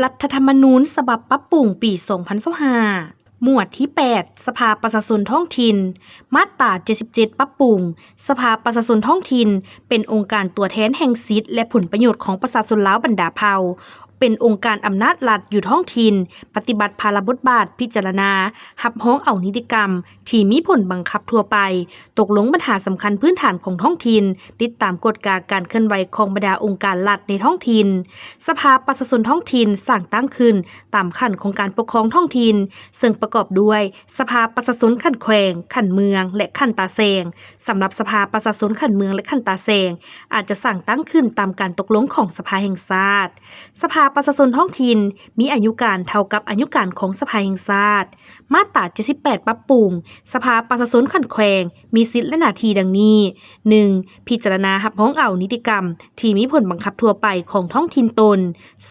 ລັດຖະທຳມະນູນສະບັບປັບປຸງປີສອງພັນຊາວຫ້າ ໝວດທີແປດ ສະພາປະຊາຊົນທ້ອງຖິ່ນ ມາດຕາເຈັດສິບເຈັດ ປັບປຸງ ສະພາປະຊາຊົນທ້ອງຖິ່ນ ເປັນອົງການຕົວແທນແຫ່ງສິດ ແລະ ຜົນປະໂຫຍດຂອງປະຊາຊົນລາວບັນດາເຜົ່າ, ເປັນອົງການອຳນາດລັດຢູ່ທ້ອງຖິ່ນ, ປະຕິບັດພາລະບົດບາດ, ພິຈາລະນາ, ຮັບຮອງເອົານິຕິກຳ ທີ່ມີຜົນບັງຄັບທົ່ວໄປ, ຕົກລົງບັນຫາສຳຄັນພື້ນຖານຂອງທ້ອງຖິ່ນ, ຕິດຕາມກວດກາການເຄື່ອນໄຫວຂອງບັນດາອົງການລັດໃນທ້ອງຖິ່ນ. ສະພາປະຊາຊົນທ້ອງຖິ່ນສ້າງຕັ້ງຂຶ້ນຕາມຂັ້ນຂອງການປົກຄອງທ້ອງຖິ່ນ, ເຊິ່ງປະກອບດ້ວຍ ສະພາປະຊາຊົນຂັ້ນແຂວງ, ຂັ້ນເມືອງ ແລະ ຂັ້ນຕາແສງ. ສຳລັບສະພາປະຊາຊົນຂັ້ນເມືອງ ແລະ ຂັ້ນຕາແສງ ອາດຈະສ້າງຕັ້ງຂຶ້ນຕາມການຕົກລົງຂອງສະພາແຫ່ງຊາດ. ສະພາປະຊາຊົນທ້ອງຖິ່ນມີອາຍຸການເທົ່າກັບອາຍຸການຂອງສະພາແຫ່ງຊາດ. ມາດຕາເຈັດສິບແປດ ປັບປຸງ ສະພາປະຊາຊົນຂັ້ນແຂວງ ມີສິດ ແລະ ໜ້າທີ່ດັ່ງນີ້: ໜຶ່ງ ພິຈາລະນາຮັບຮອງເອົານິຕິກຳທີ່ມີຜົນບັງຄັບທົ່ວໄປຂອງທ້ອງຖິ່ນຕົນ.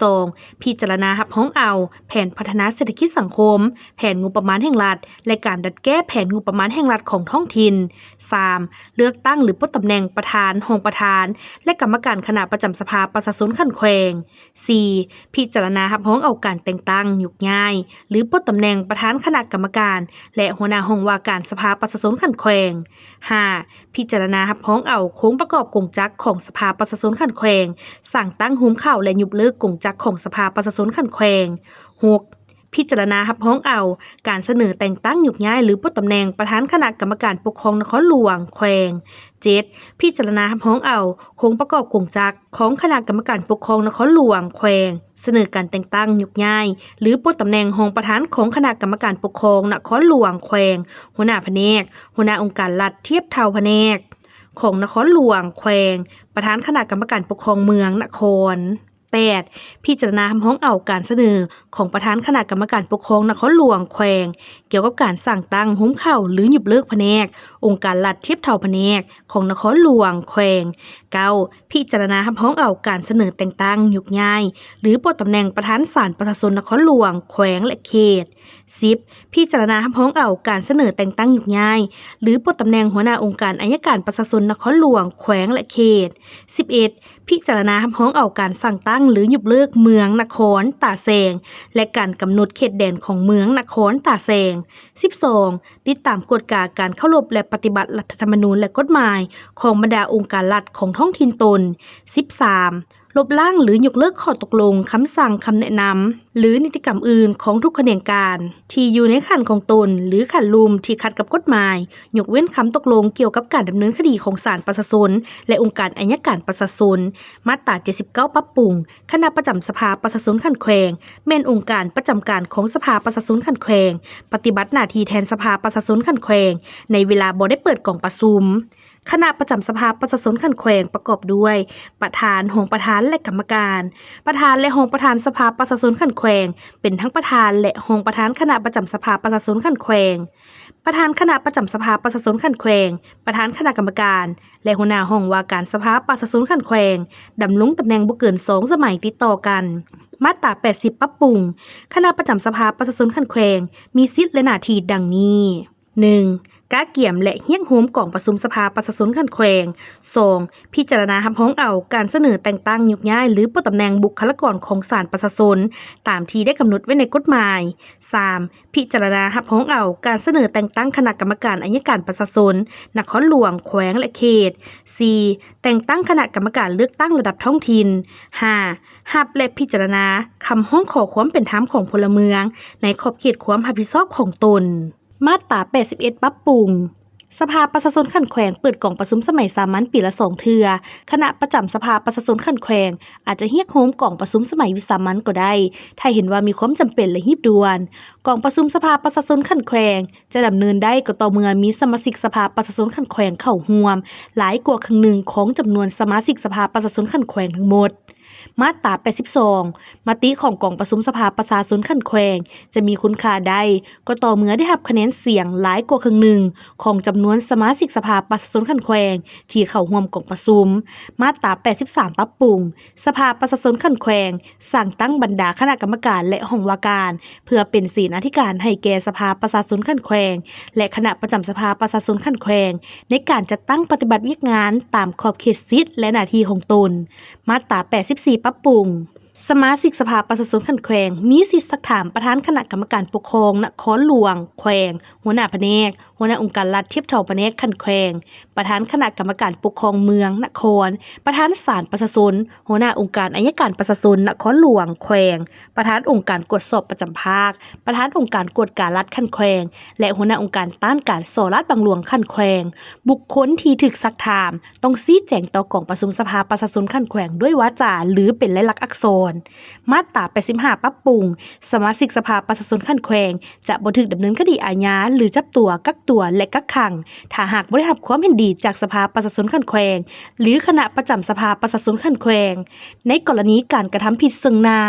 ສອງ ພິຈາລະນາຮັບຮອງເອົາແຜນພັດທະນາເສດຖະກິດສັງຄົມ, ແຜນງົບປະມານແຫ່ງລັດ ແລະ ການດັດແກ້ແຜນງົບປະມານແຫ່ງລັດຂອງທ້ອງຖິ່ນ. ສາມ ເລືອກຕັ້ງ ຫຼື ປົດຕຳແໜ່ງປະທານ, ຮອງປະທານ ແລະ ກຳມະການຄະນະປະຈຳສະພາປະຊາຊົນຂັ້ນແຂວງ. ສີ່ ພິຈາລະນາຮັບຮອງເອົາການແຕ່ງຕັ້ງ, ຍົກຍ້າຍ ຫຼື ປົດຕຳແໜ່ງປະທານຄະນະກຳມະການ ແລະ ຫົວໜ້າຫ້ອງວ່າການສະພາປະຊາຊົນຂັ້ນແຂວງ. ຫ້າ ພິຈາລະນາຮັບຮອງເອົາໂຄງປະກອບກົງຈັກຂອງສະພາປະຊາຊົນຂັ້ນແຂວງ, ສ້າງຕັ້ງ, ໂຮມເຂົ້າ ແລະ ຍົກເລີກກົງຈັກຂອງສະພາປະຊາຊົນຂັ້ນແຂວງ. ຫົກ ພິຈາລະນາຮັບຮອງເອົາການສະເໜີແຕ່ງຕັ້ງ, ຍົກຍ້າຍ ຫຼື ປົດຕຳແໜ່ງປະທານຄະນະກຳມະການປົກຄອງນະຄອນຫຼວງ, ແຂວງ. ເຈັດ ພິຈາລະນາຮັບຮອງເອົາໂຄງປະກອບກົງຈັກຂອງຄະນະກຳມະການປົກຄອງນະຄອນຫຼວງ, ແຂວງ, ສະເໜີການແຕ່ງຕັ້ງ, ຍົກຍ້າຍ ຫຼື ປົດຕຳແໜ່ງຮອງປະທານຂອງຄະນະກຳມະການປົກຄອງນະຄອນຫຼວງ, ແຂວງ, ຫົວໜ້າພະແນກ, ຫົວໜ້າອົງການລັດທຽບເທົ່າພະແນກຂອງນະຄອນຫຼວງ, ແຂວງ, ປະທານຄະນະກຳມະການປົກຄອງເມືອງ, ນະຄອນ. ແປດ ພິຈາລະນາຮັບຮອງເອົາການສະເໜີຂອງປະທານຄະນະກຳມະການປົກຄອງນະຄອນຫຼວງ, ແຂວງ ກ່ຽວກັບການສ້າງຕັ້ງ, ໂຮມເຂົ້າ ຫຼື ຍົກເລີກພະແນກ, ອົງການລັດທຽບເທົ່າພະແນກຂອງນະຄອນຫຼວງ, ແຂວງ. ເກົ້າ ພິຈາລະນາຮັບຮອງເອົາການສະເໜີແຕ່ງຕັ້ງ, ຍົກຍ້າຍ ຫຼື ປົດຕຳແໜ່ງປະທານສານປະຊາຊົນນະຄອນຫຼວງ, ແຂວງ ແລະ ເຂດ. ສິບ ພິຈາລະນາຮັບຮອງເອົາການສະເໜີແຕ່ງຕັ້ງ, ຍົກຍ້າຍ ຫຼື ປົດຕຳແໜ່ງຫົວໜ້າອົງການໄອຍະການປະຊາຊົນນະຄອນຫຼວງ, ແຂວງ ແລະ ເຂດ. ສິບເອັດ ພິຈາລະນາຮັບຮອງເອົາການສ້າງຕັ້ງ ຫຼື ຍົກເລີກເມືອງ, ນະຄອນ, ຕາແສງ ແລະ ການກຳນົດເຂດແດນຂອງເມືອງ, ນະຄອນ, ຕາແສງ. ສິບສອງ ຕິດຕາມກວດກາການເຄົາລົບ ແລະ ປະຕິບັດລັດຖະທຳມະນູນ ແລະ ກົດໝາຍຂອງບັນດາອົງການລັດຂອງທ້ອງຖິ່ນຕົນ. ສິບສາມ ລົບລ້າງ ຫຼື ຍົກເລີກຂໍ້ຕົກລົງ, ຄຳສັ່ງ, ຄຳແນະນຳ ຫຼື ນິຕິກຳອື່ນຂອງທຸກຂະແໜງການທີ່ຢູ່ໃນຂັ້ນຂອງຕົນ ຫຼື ຂັ້ນລຸ່ມທີ່ຂັດກັບກົດໝາຍ, ຍົກເວັ້ນຄຳຕົກລົງກ່ຽວກັບການດຳເນີນຄະດີຂອງສານປະຊາຊົນ ແລະ ອົງການໄອຍະການປະຊາຊົນ. ມາດຕາເຈັດສິບເກົ້າ ປັບປຸງ ຄະນະປະຈຳສະພາປະຊາຊົນຂັ້ນແຂວງ ແມ່ນອົງການປະຈຳການຂອງສະພາປະຊາຊົນຂັ້ນແຂວງ, ປະຕິບັດໜ້າທີ່ແທນສະພາປະຊາຊົນຂັ້ນແຂວງ ໃນເວລາບໍ່ໄດ້ເປີດກອງປະຊຸມ. ຄະນະປະຈຳສະພາປະຊາຊົນຂັ້ນແຂວງປະກອບດ້ວຍ ປະທານ, ຮອງປະທານ ແລະ ກຳມະການ. ປະທານ ແລະ ຮອງປະທານສະພາປະຊາຊົນຂັ້ນແຂວງ ເປັນທັງປະທານ ແລະ ຮອງປະທານຄະນະປະຈຳສະພາປະຊາຊົນຂັ້ນແຂວງ. ປະທານຄະນະປະຈຳສະພາປະຊາຊົນຂັ້ນແຂວງ, ປະທານຄະນະກຳມະການ ແລະ ຫົວໜ້າຫ້ອງວ່າການສະພາປະຊາຊົນຂັ້ນແຂວງ ດຳລົງຕຳແໜ່ງບໍ່ເກີນສອງສະໄໝຕິດຕໍ່ກັນ. ມາດຕາແປດສິບ ປັບປຸງ ຄະນະປະຈຳສະພາປະຊາຊົນຂັ້ນແຂວງ ມີສິດ ແລະ ໜ້າທີ່ດັ່ງນີ້. ໜຶ່ງ ກະກຽມ ແລະ ຮຽກໂຮມກອງປະຊຸມສະພາປະຊາຊົນຂັ້ນແຂວງ. ສອງ ພິຈາລະນາຮັບຮອງເອົາການສະເໜີແຕ່ງຕັ້ງ, ຍົກຍ້າຍ ຫຼື ປົດຕຳແໜ່ງບຸກຄະລາກອນຂອງສານປະຊາຊົນ ຕາມທີ່ໄດ້ກຳນົດໄວ້ໃນກົດໝາຍ. ສາມ ພິຈາລະນາຮັບຮອງເອົາການສະເໜີແຕ່ງຕັ້ງຄະນະກຳມະການໄອຍະການປະຊາຊົນ ນະຄອນຫຼວງ, ແຂວງ ແລະ ເຂດ. ສີ່ ແຕ່ງຕັ້ງຄະນະກຳມະການເລືອກຕັ້ງລະດັບທ້ອງຖິ່ນ. ຫ້າ ຮັບ ແລະ ພິຈາລະນາຄຳຮ້ອງຂໍຄວາມເປັນທຳຂອງພົນລະເມືອງ ໃນຂອບເຂດຄວາມຮັບຜິດຊອບຂອງຕົນ. ມາດຕາແປດສິບເອັດ ປັບປຸງ ສະພາປະຊາຊົນຂັ້ນແຂວງເປີດກອງປະຊຸມສະໄໝສາມັນປີລະສອງເທື່ອ. ຄະນະປະຈຳສະພາປະຊາຊົນຂັ້ນແຂວງອາດຈະຮຽກໂຮມກອງປະຊຸມສະໄໝວິສາມັນກໍໄດ້ ຖ້າເຫັນວ່າມີຄວາມຈຳເປັນ ແລະ ຮີບດ່ວນ. ກອງປະຊຸມສະພາປະຊາຊົນຂັ້ນແຂວງຈະດຳເນີນໄດ້ກໍຕໍ່ເມື່ອມີສະມາຊິກສະພາປະຊາຊົນຂັ້ນແຂວງເຂົ້າຮ່ວມຫຼາຍກວ່າເຄິ່ງໜຶ່ງຂອງຈຳນວນສະມາຊິກສະພາປະຊາຊົນຂັ້ນແຂວງທັງໝົດ. ມາດຕາແປດສິບສອງ ມະຕິຂອງກອງປະຊຸມສະພາປະຊາຊົນຂັ້ນແຂວງຈະມີຄຸນຄ່າໄດ້ ກໍຕໍ່ເມື່ອໄດ້ຮັບຄະແນນສຽງຫຼາຍກວ່າເຄິ່ງໜຶ່ງຂອງຈຳນວນສະມາຊິກສະພາປະຊາຊົນຂັ້ນແຂວງທີ່ເຂົ້າຮ່ວມກອງປະຊຸມ. ມາດຕາແປດສິບສາມ ປັບປຸງ ສະພາປະຊາຊົນຂັ້ນແຂວງ ສ້າງຕັ້ງບັນດາຄະນະກຳມະການ ແລະ ຫ້ອງວ່າການ ເພື່ອເປັນເສນາທິການໃຫ້ແກ່ສະພາປະຊາຊົນຂັ້ນແຂວງ ແລະ ຄະນະປະຈຳສະພາປະຊາຊົນຂັ້ນແຂວງ ໃນການຈັດຕັ້ງປະຕິບັດວຽກງານຕາມຂອບເຂດສິດ ແລະ ໜ້າທີ່ຂອງຕົນ. ມາດຕາແປດສິບສີ່ ປັບປຸງ ສະມາຊິກສະພາປະຊາຊົນຂັ້ນແຂວງ ມີສິດຊັກຖາມປະທານຄະນະກຳມະການປົກຄອງນະຄອນຫຼວງ, ແຂວງ, ຫົວໜ້າພະແນກ, ຫົວໜ້າອົງການລັດທຽບເທົ່າພະແນກຂັ້ນແຂວງ, ປະທານຄະນະກຳມະການປົກຄອງເມືອງ, ນະຄອນ, ປະທານສານປະຊາຊົນ, ຫົວໜ້າອົງການໄອຍະການປະຊາຊົນນະຄອນຫຼວງ, ແຂວງ, ປະທານອົງການກວດສອບປະຈຳພາກ, ປະທານອົງການກວດກາລັດຂັ້ນແຂວງ ແລະ ຫົວໜ້າອົງການຕ້ານການສໍ້ລາດບັງຫຼວງຂັ້ນແຂວງ. ບຸກຄົນທີ່ຖືກຊັກຖາມ ຕ້ອງຊີ້ແຈງຕໍ່ກອງປະຊຸມສະພາປະຊາຊົນຂັ້ນແຂວງດ້ວຍວາຈາ ຫຼື ເປັນລາຍລັກອັກສອນ. ມາດຕາແປດສິບຫ້າ ປັບປຸງ, ສະມາຊິກສະພາປະຊາຊົນຂັ້ນແຂວງ ຈະບໍ່ຖືກດຳເນີນຄະດີອາຍາ ຫຼື ຈັບຕົວ, ກັກຕົວ ແລະ ກັກຂັງ ຖ້າຫາກບໍ່ໄດ້ຮັບຄວາມເຫັນດີຈາກສະພາປະຊາຊົນຂັ້ນແຂວງ ຫຼື ຄະນະປະຈຳສະພາປະຊາຊົນຂັ້ນແຂວງ. ໃນກໍລະນີການກະທຳຜິດເຊິ່ງໜ້າ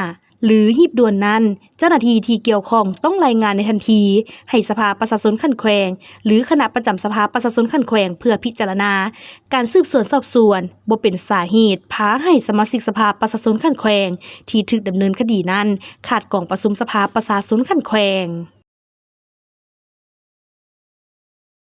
ຫຼື ຮີບດ່ວນນັ້ນ, ເຈົ້າໜ້າທີ່ທີ່ກ່ຽວຂ້ອງຕ້ອງລາຍງານໃນທັນທີ ໃຫ້ສະພາປະຊາຊົນຂັ້ນແຂວງ ຫຼື ຄະນະປະຈຳສະພາປະຊາຊົນຂັ້ນແຂວງ ເພື່ອພິຈາລະນາ. ການສືບສວນສອບສວນບໍ່ເປັນສາເຫດພາໃຫ້ສະມາຊິກສະພາປະຊາຊົນຂັ້ນແຂວງທີ່ຖືກດຳເນີນຄະດີນັ້ນ ຂາດກອງປະຊຸມສະພາປະຊາຊົນຂັ້ນແຂວງ.